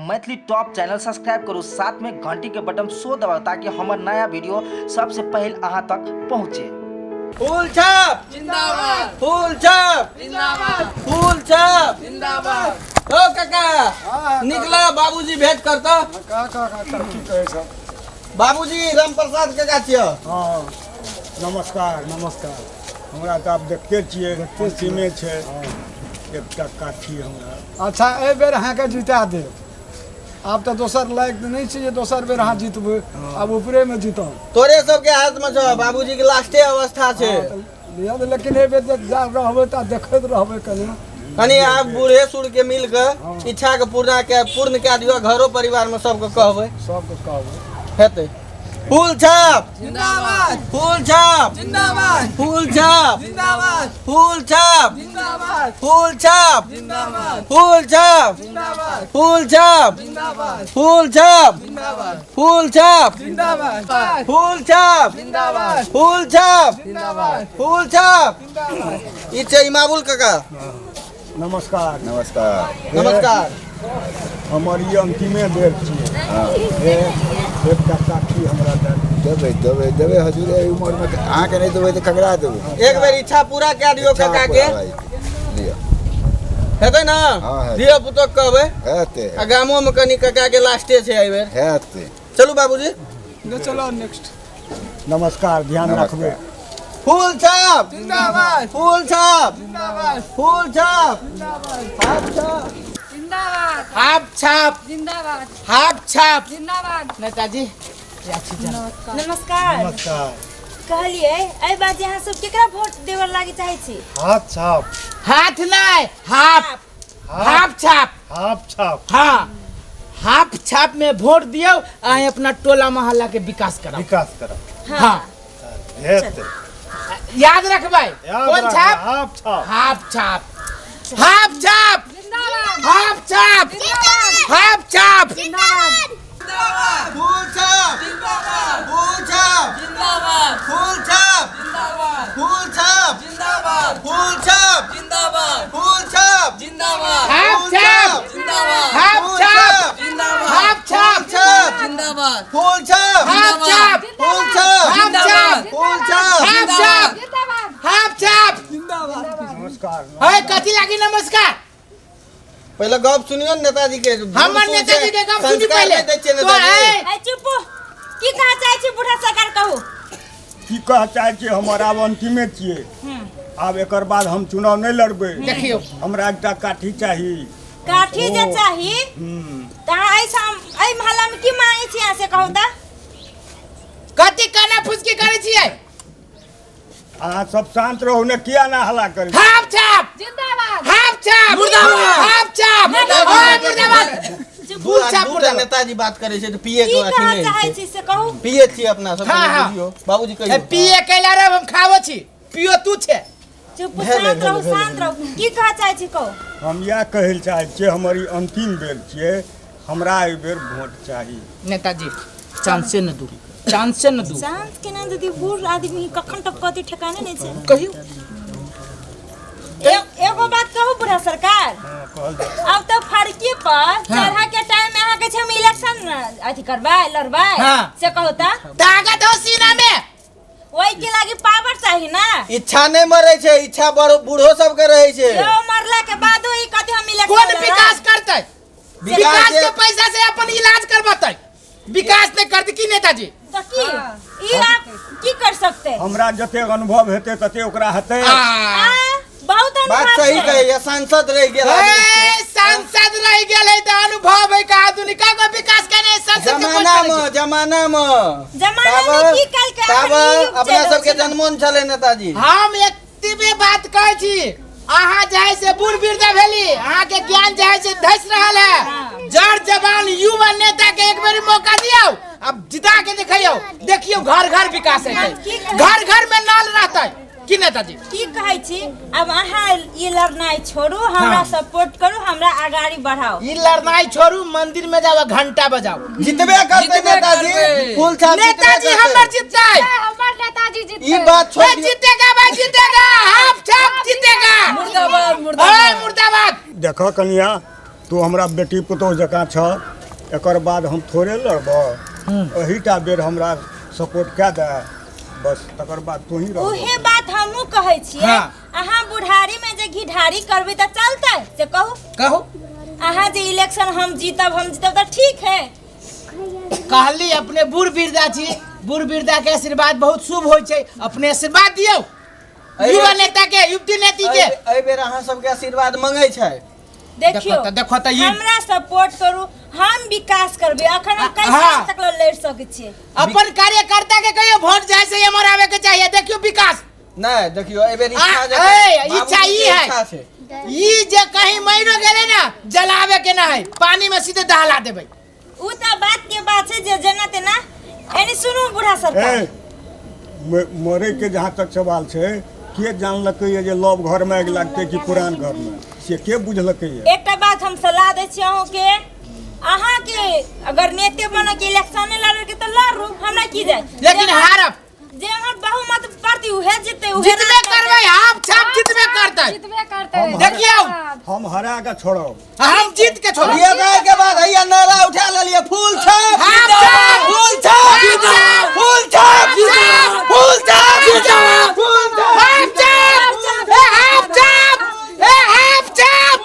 Maithili top channel subscribe करू, साथ में घंटी के बटन सो दबाउ ताकि हमर नया वीडियो सबसे पहले अहाँ तक पहुँचे। फूल छाप जिंदाबाद, फूल छाप जिंदाबाद, फूल छाप जिंदाबाद। ओ काका निकला, बाबूजी भेंट करता। का का का का की कहै छ? बाबूजी राम प्रसाद काका छियो। हाँ, नमस्कार नमस्कार। हमरा तऽ आब देखते छियै, खुशीमे छै एकटा काठी हमरा। अच्छा, एहि बेर अहाँके जिता देब। आब तऽ दोसर लायक नहि छै जे दोसर बेर अहाँ जितबै, आब ऊपरेमे जीतब। तोरे सबके हाथ में छौ, बाबूजी के लास्टे अवस्था छै। लिअ तऽ, लेकिन एहि बेर जे जा रहबै तऽ देखैत रहबै कनि कनि। आब बूढ़े सूढ़ के मिल के इच्छा के पूर्ण के पूर्ण कए दियौ। घरो परिवार में सबके कहबै। सबके कहबै। हेतै। फूल छाप जिंदाबाद, फूल छाप जिंदाबाद, फूल छाप जिंदाबाद, फूल छाप जिंदाबाद, फूल छाप जिंदाबाद, फूल छाप जिंदाबाद, फूल छाप जिंदाबाद, फूल छाप जिंदाबाद, फूल छाप जिंदाबाद, फूल छाप जिंदाबाद, फूल छाप जिंदाबाद, फूल छाप। जिंदाबाद। ई छै इमाबुल काका। नमस्कार नमस्कार। नमस्कार। हमर ई अंतिमे बेर छियै। हे, एकटा काठी हमरा दए दिअ। देबै देबै देबै हजूर, एहि उमरमे अहाँके नहि देबै तऽ ककरा देबै? एक बेर इच्छा पूरा कए दियौ इच्छा काका के। पूरा भए जेतै। लिअ। हेतै ना? हाँ, हेतै। धियो पुतो के कहबै हेतै। आ गामो में कनि काका के लास्टे छै एहि बेर। हेतै। चलू बाबूजी। चलो नेक्स्ट। नमस्कार, ध्यान नमस्कार। रखबै। फूल छाप जिंदाबाद, फूल छाप जिंदाबाद, फूल छाप जिंदाबाद, हाथ छाप जिंदाबाद, हाफ छाप जिंदाबाद, हाफ छाप। जिंदाबाद। नेताजी। नमस्कार। नमस्कार। कहलियै, एहि बार जे अहाँ सब केकरा वोट देबऽ लागे चाहै छी? हाथ छाप। हाथ नहीं, हाफ हाफ छाप। हाथ छाप। हाँ, हाफ छाप में वोट दियौ आ अपना टोला मोहल्ला के विकास कराओ। विकास करब। हाँ। हेतै। याद रखबै। याद कोन राखबै, छाप? हाथ छाप। हाफ छाप, हाफ छाप, जिंदाबाद, हाफ छाप, हाफ छाप। जिंदाबाद, फूल छाप जिंदाबाद, फूल छाप जिंदाबाद, फूल छाप जिंदाबाद, फूल छाप जिंदाबाद, फूल छाप जिंदाबाद, फूल छाप जिंदाबाद, हाफ छाप जिंदाबाद, हाफ फूल छाप जिंदाबाद, हाफ छाप छाप जिंदाबाद, फूल छाप हाफ छाप फूल छाप हाफ छाप फूल छाप हाफ छाप हाफ छाप। नमस्कार। है कथी लागी नमस्कार? पहिले गप सुनियो ने नेताजी के। हमर नेताजी के गप सुनी संस्कार पहिले। नहि दै छियै तो नेताजी। है ऐ चुप, की कहा चाहै छी बूढ़ा सरकार, कहू। की कह चाहै छियै, हमर आब अंतिमे छियै। आब एकर बाद हम चुनाव नहि लड़बै। देखियौ। हमरा एकटा काठी चाही। काठी जे चाही तऽ अहाँ एहि मोहल्ला मे की मांगै छी अहाँ, से कहू तऽ। कथी काना फुसकी करै छियै? अहाँ सब शांत रहू ने, किया ना हल्ला करी? हाफ छाप जिंदाबाद, हाफ छाप मुर्दाबाद। हाफ छाप, ओए मुर्दाबाद। दू फूल छाप दूटा मुर्दाबाद। नेताजी बात करै छै तऽ पिए की के अथी कहा नहि चाहै छै। छी से कहू। पिए छियै अपना सब। हाँ, हाँ। बुझियौ बाबूजी, ए, कहियौ। पिए कैला रे, हम खाबो छी, पियो तू छे। चुप। भेलै, शांत रहू। भेलै, शांत रहू, की कहा चाहै छी कहू। हम इएह कहै लए चाहै छियै, हमर ई अंतिम बेर छियै, हमरा एहि बेर वोट चाही। नेताजी, चांसे न दू, चांसे न दू। चांस केना दीदी? बूढ़ आदमी कखन टपकती ठेकाने नहि छै। कहियो। एगो बात कहू बूढ़ा सरकार? हाँ, कहल जाय। अब तो फड़की पर चढ़ा के टाइम में अहाँ के छै हम इलेक्शन अथी करबै, लड़बै। हाँ। से कहू तऽ। ताकत हो सीना में। ओहि के लागी पावर चाही ना। इच्छा नहि मरै छै, इच्छा बड़ बूढ़ो सबके रहै छै। यो मरला के बादो ई कथी हम इलेक्शन कोन लड़बै? विकास करतै? विकास के पैसा से अपन इलाज करबतै, विकास नहीं करते की नेताजी? तऽ की ई आप की कर सकते? हमरा जतेक अनुभव हेतै तते ओकरा हेतै। आ, आ, बहुत बात अनुभव सही छै। कहैया, सांसद रहि गेल आदमी। ए, सांसद रह गेल है तऽ अनुभव है का आधुनिका को विकास केने संसद के जमाना कोन मे जमाना मे जमाना मे की काल्हि के ताबे एखन ई युग अपना चलि सबके रहल छै। जन्मो ने छलै नेताजी। हम एकतिबे बात कहै छी, अहाँ जे है से बूढ़ वृद्ध भेली, अहाँ के ज्ञान जे है से धस रहल है। जड़ जवान युवा नेता के एक बेर मौका दियौ, अब जिता के देखियौ, देखियौ घर घर विकास हेतै, घर घर में नल रहतै की नेताजी? की कहै छी, अब अहाँ ई लड़नाइ छोड़ू, हमरा सपोर्ट करू, हमरा अगाड़ी बढ़ाओ। ई लड़नाइ छोड़ू, मंदिर में जाओ, घंटा बजाओ। जितबे करतै जितबे नेताजी। करबै। फूल छाप जितबे नेताजी करतै। हमर जिततै। हमर नेताजी जीततै। ई बात छोड़ ए, दियौ। जीतेगा भाई, जीतेगा, हाफ छाप जीतेगा। मुर्दाबाद, ए, मुर्दाबाद। मुर्दाबाद। देखऽ कनिया, तू हमरा बेटी पुतोह जकाँ छह। एकर बाद हम थोड़े लड़ब। एहीटा बेर हमरा सपोर्ट कए दे बस, तकर बाद तोही रह। उहे बात हमहूँ कहै छियै। हाँ। अहाँ बुढ़ारी में जे घिढारी करबै तऽ चलतै से कहू? कहू। अहाँ जे इलेक्शन हम जीतब तऽ ठीक है। कहली अपने बूढ़ वृद्धा छी, बूढ़ वृद्धा के आशीर्वाद बहुत शुभ होइ छै, अपने आशीर्वाद दियौ युवा नेता के, युवती नेती के। एहि बेर अहाँ सबके आशीर्वाद मंगै छै। देखियो देखो तऽ ई हमरा सपोर्ट करू, हम विकास करबै। अखन हम कैसे हाँ। तक लड़ सकै छियै? अपन कार्यकर्ता के कहियो वोट जाय से एमहर आवे के चाहिए। देखियो विकास नहीं देखियो एहि बेर इच्छा जे इच्छा ई है। इच्छा छै ई जे कहीं मरो गेले ना जलावे के ना है, पानी में सीधे दहला देबै। उ तऽ बात के बात छै जे जेना तेना एनी सुनू बूढ़ा सरकार, मरे के जहाँ तक सवाल छै, के जानलकै ये जे लव घर में आगि लागतै कि पुरान घर में, से के बुझलकै ये? एकटा बात हम सलाह दै छी अहूँके, अहाँके अगर नेते बनऽ के इलेक्शन लड़े के तऽ लड़ू, हमरा की जाय, लेकिन हारब। जे हमर बहुमत पड़ती उहे जीतते, उहे जितबे राज करतै। करबै, आप छाप जितबे करतै। जितबे करतै। देखियौ हम हरा के छोड़ब, हम जीत के छोड़ब। ये गाय के बाद हैया नारा उठा लेलिए, फूल छाप हम छाप, फूल छाप फूल छाप फूल छाप फूल छाप हम छाप, ए हम छाप, ए हम छाप,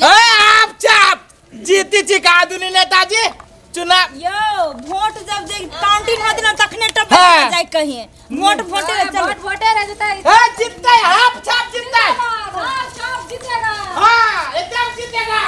ए हम छाप। जीती छी का आदमी नेताजी चुनाव। यो वोट जब जे काउंटिंग होत ना तखने टप हाँ। जाय कहीं वोट वोटे चल वोट वोटे रह जेतै। ए जीतते, हम छाप जीतते। हाँ, छाप जीतेगा। हाँ, एकदम जीतेगा।